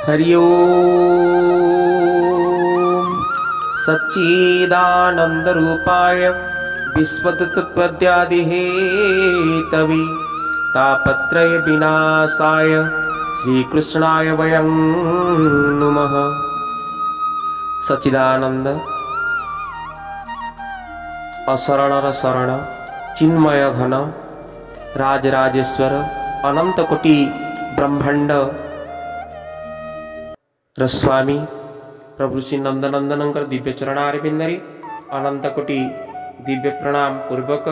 ହରି ଓମ୍। ସଚ୍ଚିଦାନନ୍ଦ ରୂପାୟ ବିଶ୍ୱଦୁତ୍ପତ୍ୟାଦିହେତବେ ତାପତ୍ରୟ ବିନାଶାୟ ଶ୍ରୀକୃଷ୍ଣାୟ ବୟଂ ନମଃ। ସଚ୍ଚିଦାନନ୍ଦ, ଅଶରଣର ଶରଣ, ଚିନ୍ମୟ ଘନ, ରାଜରାଜେଶ୍ୱର, ଅନନ୍ତ କୋଟି ବ୍ରହ୍ମାଣ୍ଡ ର ସ୍ୱାମୀ ପ୍ରଭୁ ଶ୍ରୀ ନନ୍ଦନନ୍ଦନଙ୍କର ଦିବ୍ୟ ଚରଣାରବିନ୍ଦରେ ଅନନ୍ତ କୋଟି ଦିବ୍ୟ ପ୍ରଣାମ ପୂର୍ବକ,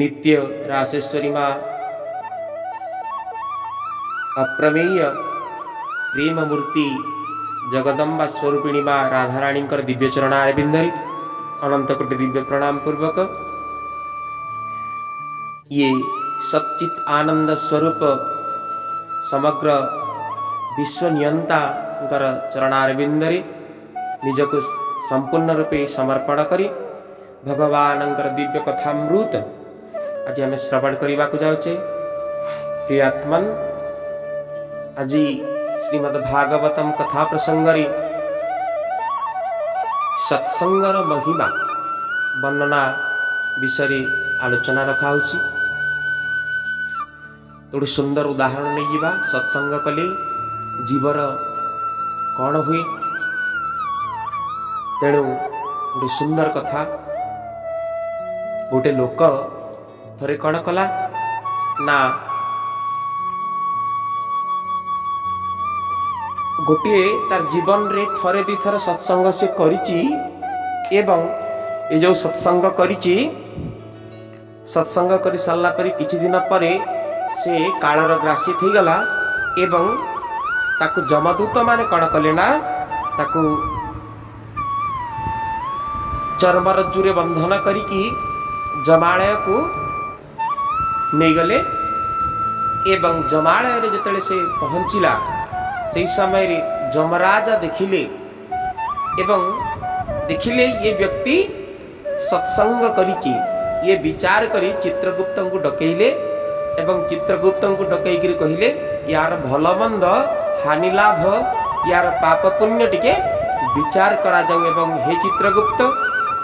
ନିତ୍ୟ ରାସେଶ୍ୱରୀ ମା ଅପ୍ରମେୟ ପ୍ରେମ ମୂର୍ତ୍ତି ଜଗଦମ୍ବା ସ୍ୱରୂପିଣୀ ମା ରାଧାରାଣୀଙ୍କର ଦିବ୍ୟ ଚରଣାରବିନ୍ଦରେ ଅନନ୍ତ କୋଟି ଦିବ୍ୟ ପ୍ରଣାମ ପୂର୍ବକ, ଇଏ ସଚ୍ଚିତ ଆନନ୍ଦ ସ୍ୱରୂପ ସମଗ୍ର ବିଶ୍ୱ ନିୟନ୍ତାଙ୍କର ଚରଣାରବିନ୍ଦରେ ନିଜକୁ ସମ୍ପୂର୍ଣ୍ଣ ରୂପେ ସମର୍ପଣ କରି ଭଗବାନଙ୍କର ଦିବ୍ୟ କଥାମୃତ ଆଜି ଆମେ ଶ୍ରବଣ କରିବାକୁ ଯାଉଛେ। ପ୍ରିୟାତ୍ମନ, ଆଜି ଶ୍ରୀମଦ୍ ଭାଗବତମ କଥା ପ୍ରସଙ୍ଗରେ ସତ୍ସଙ୍ଗର ମହିମା ବର୍ଣ୍ଣନା ବିଷୟରେ ଆଲୋଚନା ରଖାହେଉଛି। ଗୋଟେ ସୁନ୍ଦର ଉଦାହରଣ ନେଇଯିବା, ସତ୍ସଙ୍ଗ କଲେ ଜୀବର କ'ଣ ହୁଏ। ତେଣୁ ଗୋଟେ ସୁନ୍ଦର କଥା, ଗୋଟେ ଲୋକ ଥରେ କ'ଣ କଲା ନା, ଗୋଟିଏ ତାର ଜୀବନରେ ଥରେ ଦୁଇଥର ସତ୍ସଙ୍ଗ ସେ କରିଛି ଏବଂ ଏ ଯେଉଁ ସତ୍ସଙ୍ଗ କରିଛି, ସତ୍ସଙ୍ଗ କରି ସାରିଲା ପରେ କିଛି ଦିନ ପରେ ସେ କାଳର ଗ୍ରାସିତ ହେଇଗଲା ଏବଂ ତାକୁ ଯମଦୂତ ମାନେ କ'ଣ କଲେ ନା, ତାକୁ ଚର୍ମରଜ୍ଜୁରେ ବନ୍ଧନ କରିକି ଜମାଳୟକୁ ନେଇଗଲେ। ଏବଂ ଜମାଳୟରେ ଯେତେବେଳେ ସେ ପହଞ୍ଚିଲା, ସେହି ସମୟରେ ଯମରାଜା ଦେଖିଲେ ଏବଂ ଦେଖିଲେ ଇଏ ବ୍ୟକ୍ତି ସତ୍ସଙ୍ଗ କରିଛି। ଇଏ ବିଚାର କରି ଚିତ୍ରଗୁପ୍ତଙ୍କୁ ଡକେଇଲେ ଏବଂ ଚିତ୍ରଗୁପ୍ତଙ୍କୁ ଡକେଇକିରି କହିଲେ, ୟାର ଭଲ ମନ୍ଦ, ହାନି ଲାଭ, ୟାର ପାପ ପୁଣ୍ୟ ଟିକେ ବିଚାର କରାଯାଉ ଏବଂ ହେ ଚିତ୍ରଗୁପ୍ତ,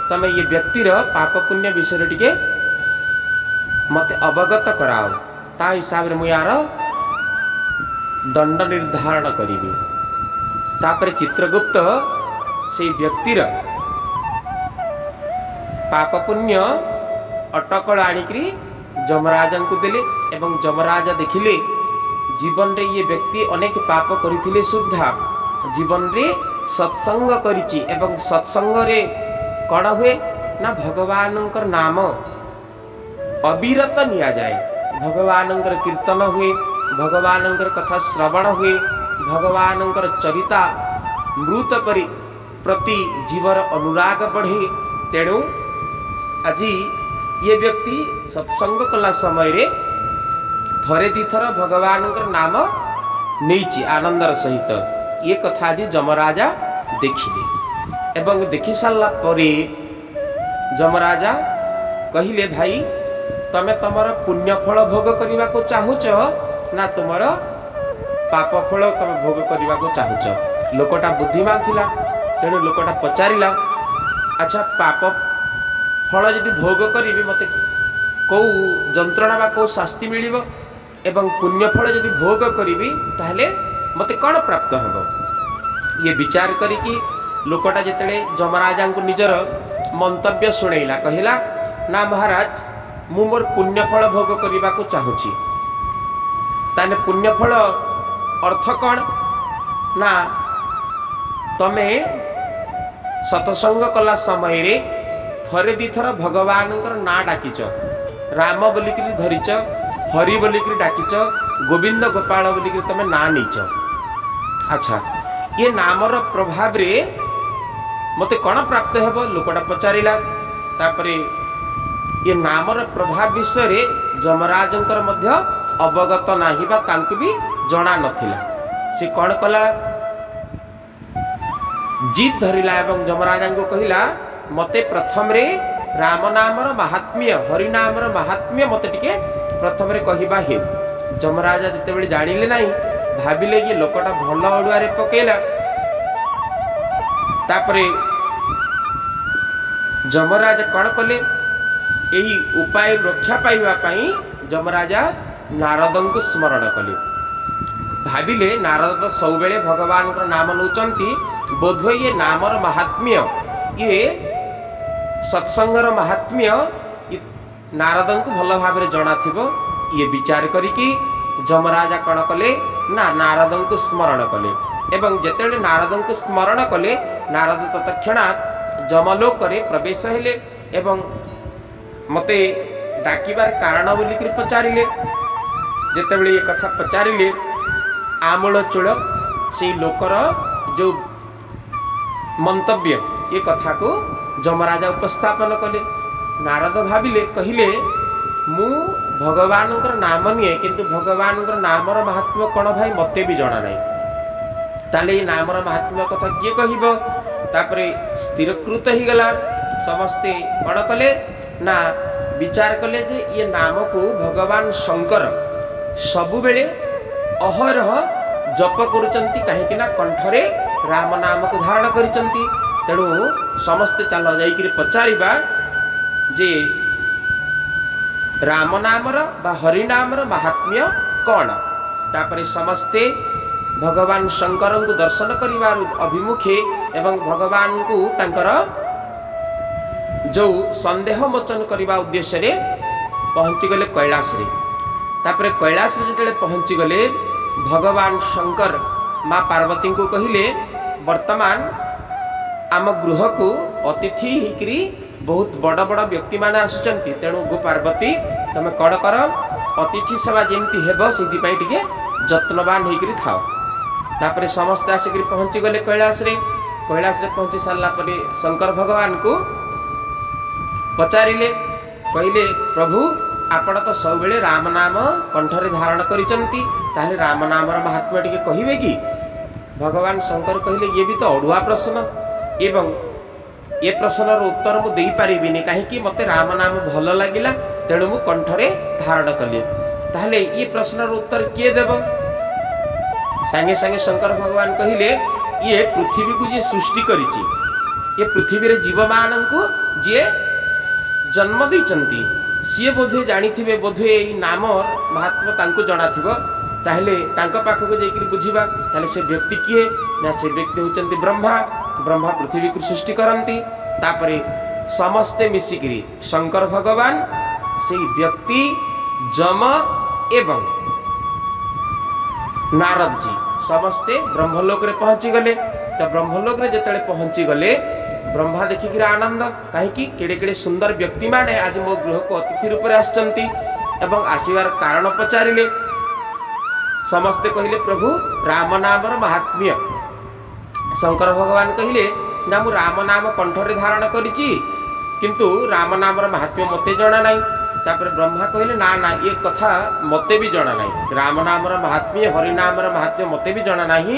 ତମେ ଇଏ ବ୍ୟକ୍ତିର ପାପ ପୁଣ୍ୟ ବିଷୟରେ ଟିକେ ମୋତେ ଅବଗତ କରାଅ, ତା ହିସାବରେ ମୁଁ ୟାର ଦଣ୍ଡ ନିର୍ଦ୍ଧାରଣ କରିବି। ତାପରେ ଚିତ୍ରଗୁପ୍ତ ସେଇ ବ୍ୟକ୍ତିର ପାପ ପୁଣ୍ୟ ଅଟକଳ ଆଣିକିରି ଯମରାଜାଙ୍କୁ ଦେଲେ ଏବଂ ଯମରାଜା ଦେଖିଲେ, ଜୀବନରେ ଇଏ ବ୍ୟକ୍ତି ଅନେକ ପାପ କରିଥିଲେ ସୁଦ୍ଧା ଜୀବନରେ ସତ୍ସଙ୍ଗ କରିଛି ଏବଂ ସତ୍ସଙ୍ଗରେ କ'ଣ ହୁଏ ନା, ଭଗବାନଙ୍କର ନାମ ଅବିରତ ନିଆଯାଏ, ଭଗବାନଙ୍କର କୀର୍ତ୍ତନ ହୁଏ, ଭଗବାନଙ୍କର କଥା ଶ୍ରବଣ ହୁଏ, ଭଗବାନଙ୍କର ଚରିତା ମୃତ ପରି ପ୍ରତି ଜୀବର ଅନୁରାଗ ବଢ଼େ। ତେଣୁ ଆଜି ଇଏ ବ୍ୟକ୍ତି ସତ୍ସଙ୍ଗ କଲା ସମୟରେ ଥରେ ଦୁଇଥର ଭଗବାନଙ୍କର ନାମ ନେଇଛି ଆନନ୍ଦର ସହିତ। ଇଏ କଥା ଆଜି ଯମରାଜା ଦେଖିଲେ ଏବଂ ଦେଖି ସାରିଲା ପରେ ଯମରାଜା କହିଲେ, ଭାଇ, ତମେ ତମର ପୁଣ୍ୟ ଫଳ ଭୋଗ କରିବାକୁ ଚାହୁଁଛ ନା ତୁମର ପାପ ଫଳ ତମେ ଭୋଗ କରିବାକୁ ଚାହୁଁଛ? ଲୋକଟା ବୁଦ୍ଧିମାନ ଥିଲା, ତେଣୁ ଲୋକଟା ପଚାରିଲା, ଆଚ୍ଛା, ପାପ ଫଳ ଯଦି ଭୋଗ କରିବି ମୋତେ କେଉଁ ଯନ୍ତ୍ରଣା ବା କେଉଁ ଶାସ୍ତି ମିଳିବ ଏବଂ ପୁଣ୍ୟ ଫଳ ଯଦି ଭୋଗ କରିବି ତାହେଲେ ମୋତେ କ'ଣ ପ୍ରାପ୍ତ ହେବ? ଇଏ ବିଚାର କରିକି ଲୋକଟା ଯେତେବେଳେ ଯମରାଜାଙ୍କୁ ନିଜର ମନ୍ତବ୍ୟ ଶୁଣେଇଲା, କହିଲା, ନା ମହାରାଜ, ମୁଁ ମୋର ପୁଣ୍ୟ ଫଳ ଭୋଗ କରିବାକୁ ଚାହୁଁଛି। ତାହେଲେ ପୁଣ୍ୟ ଫଳ ଅର୍ଥ କ'ଣ? ନା, ତମେ ସତସଙ୍ଗ କଲା ସମୟରେ ଥରେ ଦୁଇଥର ଭଗବାନଙ୍କର ନାଁ ଡାକିଛ, ରାମ ବୋଲିକିରି ଧରିଛ, ହରି ବୋଲିକିରି ଡାକିଛ, ଗୋବିନ୍ଦ ଗୋପାଳ ବୋଲିକିରି ତମେ ନାଁ ନେଇଛ। ଆଚ୍ଛା, ଇଏ ନାମର ପ୍ରଭାବରେ ମୋତେ କ'ଣ ପ୍ରାପ୍ତ ହେବ? ଲୋକଟା ପଚାରିଲା। ତାପରେ ଏ ନାମର ପ୍ରଭାବ ବିଷୟରେ ଯମରାଜଙ୍କର ମଧ୍ୟ ଅବଗତ ନାହିଁ ବା ତାଙ୍କୁ ବି ଜଣା ନଥିଲା। ସେ କ'ଣ କଲା? ଜିଦ୍ ଧରିଲା ଏବଂ ଯମରାଜାଙ୍କୁ କହିଲା, ମୋତେ ପ୍ରଥମରେ ରାମ ନାମର ମାହାତ୍ମ୍ୟ, ହରିନାମର ମାହାତ୍ମ୍ୟ ମୋତେ ଟିକେ ପ୍ରଥମରେ କହିବା ହେଉ। ଯମରାଜା ଯେତେବେଳେ ଜାଣିଲେ ନାହିଁ, ଭାବିଲେ ଇଏ ଲୋକଟା ଭଲ ଅଡ଼ୁଆରେ ପକେଇଲା। ତାପରେ ଯମରାଜ କ'ଣ କଲେ? ଏହି ଉପାୟ ରକ୍ଷା ପାଇବା ପାଇଁ ଯମରାଜା ନାରଦଙ୍କୁ ସ୍ମରଣ କଲେ। ଭାବିଲେ ନାରଦ ତ ସବୁବେଳେ ଭଗବାନଙ୍କର ନାମ ନେଉଛନ୍ତି, ବୋଧହୁଏ ଇଏ ନାମର ମାହାତ୍ମ୍ୟ, ଇଏ ସତ୍ସଙ୍ଗର ମାହାତ୍ମ୍ୟ ନାରଦଙ୍କୁ ଭଲ ଭାବରେ ଜଣାଥିବ। ଇଏ ବିଚାର କରିକି ଯମରାଜା କ'ଣ କଲେ ନା ନାରଦଙ୍କୁ ସ୍ମରଣ କଲେ ଏବଂ ଯେତେବେଳେ ନାରଦଙ୍କୁ ସ୍ମରଣ କଲେ, ନାରଦ ତତ୍କ୍ଷଣାତ୍ ଯମଲୋକରେ ପ୍ରବେଶ ହେଲେ ଏବଂ ମୋତେ ଡାକିବାର କାରଣ ବୋଲିକରି ପଚାରିଲେ। ଯେତେବେଳେ ଏ କଥା ପଚାରିଲେ, ଆମୂଳଚୂଳ ସେଇ ଲୋକର ଯେଉଁ ମନ୍ତବ୍ୟ, ଏ କଥାକୁ ଯମରାଜା ଉପସ୍ଥାପନ କଲେ। ନାରଦ ଭାବିଲେ, କହିଲେ, ମୁଁ ଭଗବାନଙ୍କର ନାମ ନିଏ, କିନ୍ତୁ ଭଗବାନଙ୍କର ନାମର ମାହାତ୍ମ୍ୟ କ'ଣ ଭାଇ ମୋତେ ବି ଜଣା ନାହିଁ। ତାହେଲେ ଏ ନାମର ମାହାତ୍ମ୍ୟ କଥା କିଏ କହିବ? ତାପରେ ସ୍ଥିରକୃତ ହେଇଗଲା। ସମସ୍ତେ କ'ଣ କଲେ ନା ବିଚାର କଲେ ଯେ ଇଏ ନାମକୁ ଭଗବାନ ଶଙ୍କର ସବୁବେଳେ ଅହରହ ଜପ କରୁଛନ୍ତି, କାହିଁକି ନା କଣ୍ଠରେ ରାମ ନାମକୁ ଧାରଣ କରିଛନ୍ତି। ତେଣୁ ସମସ୍ତେ ଚାଲ ଯାଇକିରି ପଚାରିବା ଯେ ରାମ ନାମର ବା ହରିନାମର ମାହାତ୍ମ୍ୟ କ'ଣ। ତାପରେ ସମସ୍ତେ ଭଗବାନ ଶଙ୍କରଙ୍କୁ ଦର୍ଶନ କରିବାର ଅଭିମୁଖେ ଏବଂ ଭଗବାନଙ୍କୁ ତାଙ୍କର ଯେଉଁ ସନ୍ଦେହ ମୋଚନ କରିବା ଉଦ୍ଦେଶ୍ୟରେ ପହଞ୍ଚିଗଲେ କୈଳାସରେ। ତାପରେ କୈଳାସରେ ଯେତେବେଳେ ପହଞ୍ଚିଗଲେ, ଭଗବାନ ଶଙ୍କର ମା ପାର୍ବତୀଙ୍କୁ କହିଲେ, ବର୍ତ୍ତମାନ ଆମ ଗୃହକୁ ଅତିଥି ହେଇକରି ବହୁତ ବଡ଼ ବଡ଼ ବ୍ୟକ୍ତିମାନେ ଆସୁଛନ୍ତି। ତେଣୁ ଗୋ ପାର୍ବତୀ, ତମେ କ'ଣ କର, ଅତିଥି ସେବା ଯେମିତି ହେବ ସେଥିପାଇଁ ଟିକେ ଯତ୍ନବାନ ହେଇକରି ଥାଅ। ତାପରେ ସମସ୍ତେ ଆସିକରି ପହଞ୍ଚିଗଲେ କୈଳାସରେ। କୈଳାସରେ ପହଞ୍ଚି ସାରିଲା ପରେ ଶଙ୍କର ଭଗବାନଙ୍କୁ ପଚାରିଲେ, କହିଲେ, ପ୍ରଭୁ, ଆପଣ ତ ସବୁବେଳେ ରାମ ନାମ କଣ୍ଠରେ ଧାରଣ କରିଛନ୍ତି, ତାହେଲେ ରାମ ନାମର ମାହାତ୍ମ୍ୟ ଟିକେ କହିବେ କି? ଭଗବାନ ଶଙ୍କର କହିଲେ, ଇଏ ବି ତ ଅଡ଼ୁଆ ପ୍ରଶ୍ନ ଏବଂ ଏ ପ୍ରଶ୍ନର ଉତ୍ତର ମୁଁ ଦେଇପାରିବିନି। କାହିଁକି? ମୋତେ ରାମ ନାମ ଭଲ ଲାଗିଲା, ତେଣୁ ମୁଁ କଣ୍ଠରେ ଧାରଣ କଲି। ତାହେଲେ ଇଏ ପ୍ରଶ୍ନର ଉତ୍ତର କିଏ ଦେବ? ସାଙ୍ଗେ ସାଙ୍ଗେ ଶଙ୍କର ଭଗବାନ କହିଲେ, ଇଏ ପୃଥିବୀକୁ ଯିଏ ସୃଷ୍ଟି କରିଛି, ଇଏ ପୃଥିବୀରେ ଜୀବମାନଙ୍କୁ ଯିଏ ଜନ୍ମ ଦେଇଛନ୍ତି, ସିଏ ବୋଧହୁଏ ଜାଣିଥିବେ, ବୋଧହୁଏ ଏଇ ନାମ ମାହାତ୍ମ୍ୟ ତାଙ୍କୁ ଜଣାଥିବ। ତାହେଲେ ତାଙ୍କ ପାଖକୁ ଯାଇକରି ବୁଝିବା। ତାହେଲେ ସେ ବ୍ୟକ୍ତି କିଏ? ନା, ସେ ବ୍ୟକ୍ତି ହେଉଛନ୍ତି ବ୍ରହ୍ମା। ବ୍ରହ୍ମା ପୃଥିବୀକୁ ସୃଷ୍ଟି କରନ୍ତି। ତାପରେ ସମସ୍ତେ ମିଶିକିରି ଶଙ୍କର ଭଗବାନ, ସେଇ ବ୍ୟକ୍ତି, ଯମ ଏବଂ ନାରଦଜୀ ସମସ୍ତେ ବ୍ରହ୍ମଲୋକରେ ପହଞ୍ଚିଗଲେ। ତ ବ୍ରହ୍ମଲୋକରେ ଯେତେବେଳେ ପହଞ୍ଚିଗଲେ, ବ୍ରହ୍ମା ଦେଖିକିରି ଆନନ୍ଦ, କାହିଁକି କେଡ଼େ କେଡ଼େ ସୁନ୍ଦର ବ୍ୟକ୍ତିମାନେ ଆଜି ମୋ ଗୃହକୁ ଅତିଥି ରୂପରେ ଆସିଛନ୍ତି ଏବଂ ଆସିବାର କାରଣ ପଚାରିଲେ। ସମସ୍ତେ କହିଲେ, ପ୍ରଭୁ, ରାମ ନାମର ମାହାତ୍ମ୍ୟ। ଶଙ୍କର ଭଗବାନ କହିଲେ, ନା, ମୁଁ ରାମ ନାମ କଣ୍ଠରେ ଧାରଣ କରିଛି, କିନ୍ତୁ ରାମ ନାମର ମାହାତ୍ମ୍ୟ ମୋତେ ଜଣା ନାହିଁ। ତାପରେ ବ୍ରହ୍ମା କହିଲେ, ନା ନା, ଏ କଥା ମୋତେ ବି ଜଣା ନାହିଁ। ରାମ ନାମର ମାହାତ୍ମ୍ୟ, ହରିନାମର ମାହାତ୍ମ୍ୟ ମୋତେ ବି ଜଣା ନାହିଁ।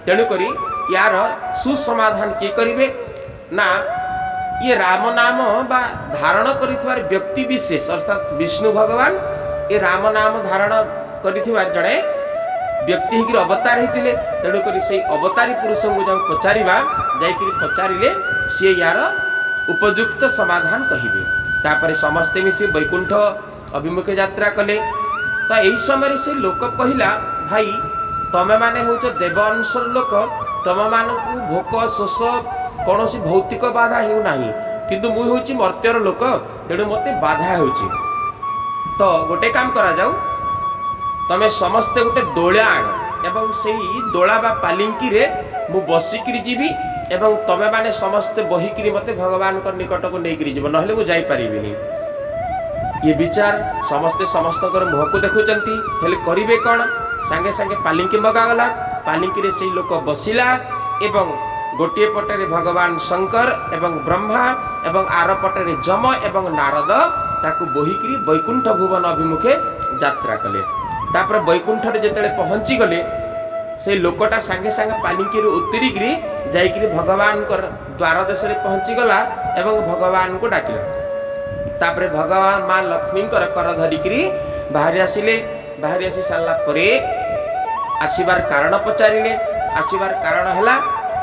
ତେଣୁକରି ୟାର ସୁସମାଧାନ କିଏ କରିବେ? ନା, ଇଏ ରାମ ନାମ ବା ଧାରଣ କରିଥିବାର ବ୍ୟକ୍ତି ବିଶେଷ, ଅର୍ଥାତ୍ ବିଷ୍ଣୁ ଭଗବାନ ଏ ରାମ ନାମ ଧାରଣ କରିଥିବା ଜଣେ ବ୍ୟକ୍ତି ହେଇକିରି ଅବତାର ହେଇଥିଲେ। ତେଣୁକରି ସେଇ ଅବତାରୀ ପୁରୁଷଙ୍କୁ ଯାଉ ପଚାରିବା। ଯାଇକିରି ପଚାରିଲେ ସିଏ ୟାର ଉପଯୁକ୍ତ ସମାଧାନ କହିବେ। ତାପରେ ସମସ୍ତେ ମିଶି ବୈକୁଣ୍ଠ ଅଭିମୁଖେ ଯାତ୍ରା କଲେ। ତ ଏହି ସମୟରେ ସେ ଲୋକ କହିଲା, ଭାଇ, ତମେମାନେ ହେଉଛ ଦେବ ଅଂଶର ଲୋକ, ତମମାନଙ୍କୁ ଭୋକ ଶୋଷ କୌଣସି ଭୌତିକ ବାଧା ହେଉନାହିଁ, କିନ୍ତୁ ମୁଁ ହେଉଛି ମର୍ତ୍ତ୍ୟର ଲୋକ, ତେଣୁ ମୋତେ ବାଧା ହେଉଛି। ତ ଗୋଟେ କାମ କରାଯାଉ, ତମେ ସମସ୍ତେ ଗୋଟେ ଦୋଳା ଆଣ ଏବଂ ସେଇ ଦୋଳା ବା ପାଲିଙ୍କିରେ ମୁଁ ବସିକିରି ଯିବି ଏବଂ ତମେମାନେ ସମସ୍ତେ ବହିକିରି ମୋତେ ଭଗବାନଙ୍କ ନିକଟକୁ ନେଇକିରି ଯିବ, ନହେଲେ ମୁଁ ଯାଇପାରିବିନି। ଇଏ ବିଚାର, ସମସ୍ତେ ସମସ୍ତଙ୍କର ମୁହଁକୁ ଦେଖୁଛନ୍ତି, ହେଲେ କରିବେ କ'ଣ? ସାଙ୍ଗେ ସାଙ୍ଗେ ପାଲିଙ୍କି ମଗାଗଲା। ପାଲିଙ୍କିରେ ସେଇ ଲୋକ ବସିଲା ଏବଂ ଗୋଟିଏ ପଟରେ ଭଗବାନ ଶଙ୍କର ଏବଂ ବ୍ରହ୍ମା ଏବଂ ଆର ପଟରେ ଯମ ଏବଂ ନାରଦ ତାକୁ ବୋହିକିରି ବୈକୁଣ୍ଠ ଭୁବନ ଅଭିମୁଖେ ଯାତ୍ରା କଲେ। ତାପରେ ବୈକୁଣ୍ଠରେ ଯେତେବେଳେ ପହଞ୍ଚିଗଲେ, ସେଇ ଲୋକଟା ସାଙ୍ଗେ ସାଙ୍ଗେ ପାଲିଙ୍କିରୁ ଉତରିକିରି ଯାଇକିରି ଭଗବାନଙ୍କର ଦ୍ୱାର ଦେଶରେ ପହଞ୍ଚିଗଲା ଏବଂ ଭଗବାନଙ୍କୁ ଡାକିଲା। ତାପରେ ଭଗବାନ ମା ଲକ୍ଷ୍ମୀଙ୍କର କର ଧରିକିରି ବାହାରି ଆସିଲେ। ବାହାରି ଆସି ସାରିଲା ପରେ ଆସିବାର କାରଣ ପଚାରିଲେ। ଆସିବାର କାରଣ ହେଲା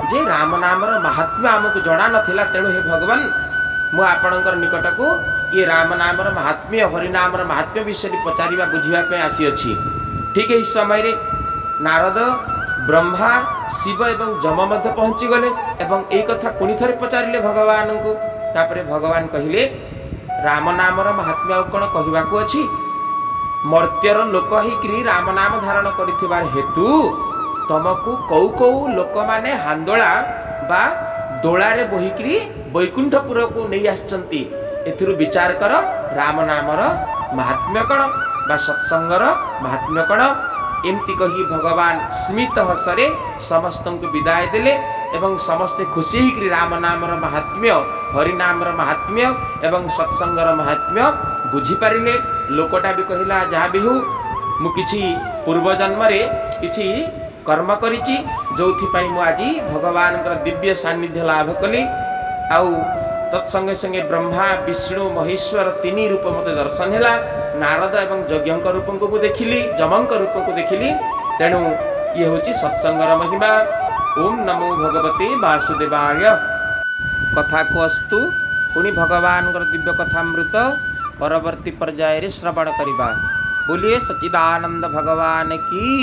ଯେ ରାମ ନାମର ମାହାତ୍ମ୍ୟ ଆମକୁ ଜଣା ନଥିଲା, ତେଣୁ ହେ ଭଗବାନ, ମୁଁ ଆପଣଙ୍କର ନିକଟକୁ ଇଏ ରାମ ନାମର ମାହାତ୍ମ୍ୟ, ହରିନାମର ମାହାତ୍ମ୍ୟ ବିଷୟରେ ପଚାରିବା, ବୁଝିବା ପାଇଁ ଆସିଅଛି। ଠିକ୍ ଏହି ସମୟରେ ନାରଦ, ବ୍ରହ୍ମା, ଶିବ ଏବଂ ଯମ ମଧ୍ୟ ପହଞ୍ଚିଗଲେ ଏବଂ ଏଇ କଥା ପୁଣି ଥରେ ପଚାରିଲେ ଭଗବାନଙ୍କୁ। ତାପରେ ଭଗବାନ କହିଲେ, ରାମ ନାମର ମାହାତ୍ମ୍ୟ ଆଉ କ'ଣ କହିବାକୁ ଅଛି? ମର୍ତ୍ତ୍ୟର ଲୋକ ହେଇକିରି ରାମ ନାମ ଧାରଣ କରିଥିବାର ହେତୁ ତମକୁ କୋଉ କୋଉ ଲୋକମାନେ ହାନ୍ଦୋଳା ବା ଦୋଳାରେ ବୋହିକିରି ବୈକୁଣ୍ଠପୁରକୁ ନେଇ ଆସିଛନ୍ତି। ଏଥିରୁ ବିଚାର କର ରାମ ନାମର ମାହାତ୍ମ୍ୟ କ'ଣ ବା ସତ୍ସଙ୍ଗର ମାହାତ୍ମ୍ୟ କ'ଣ। ଏମିତି କହି ଭଗବାନ ସ୍ମିତ ହସରେ ସମସ୍ତଙ୍କୁ ବିଦାୟ ଦେଲେ ଏବଂ ସମସ୍ତେ ଖୁସି ହେଇକିରି ରାମ ନାମର ମାହାତ୍ମ୍ୟ, ହରିନାମର ମାହାତ୍ମ୍ୟ ଏବଂ ସତ୍ସଙ୍ଗର ମାହାତ୍ମ୍ୟ ବୁଝିପାରିଲେ। ଲୋକଟା ବି କହିଲା, ଯାହା ବି ହେଉ ମୁଁ କିଛି ପୂର୍ବଜନ୍ମରେ କିଛି କର୍ମ କରିଛି, ଯୋଉଥିପାଇଁ ମୁଁ ଆଜି ଭଗବାନଙ୍କର ଦିବ୍ୟ ସାନ୍ନିଧ୍ୟ ଲାଭ କଲି। ଆଉ ତତ୍ସଙ୍ଗେ ସଙ୍ଗେ ବ୍ରହ୍ମା, ବିଷ୍ଣୁ, ମହେଶ୍ୱର ତିନି ରୂପ ମୋତେ ଦର୍ଶନ ହେଲା। ନାରଦ ଏବଂ ଯଜ୍ଞଙ୍କ ରୂପଙ୍କୁ ମୁଁ ଦେଖିଲି, ଯମଙ୍କ ରୂପକୁ ଦେଖିଲି। ତେଣୁ ଇଏ ହେଉଛି ସତ୍ସଙ୍ଗର ମହିମା। ଓମ୍ ନମୋ ଭଗବତେ ବାସୁଦେବାୟ। କଥାକୁ ଅସ୍ତୁ। ପୁଣି ଭଗବାନଙ୍କର ଦିବ୍ୟ କଥାମୃତ ପରବର୍ତ୍ତୀ ପର୍ଯ୍ୟାୟରେ ଶ୍ରବଣ କରିବା। बोलिए सच्चिदानंद भगवान की।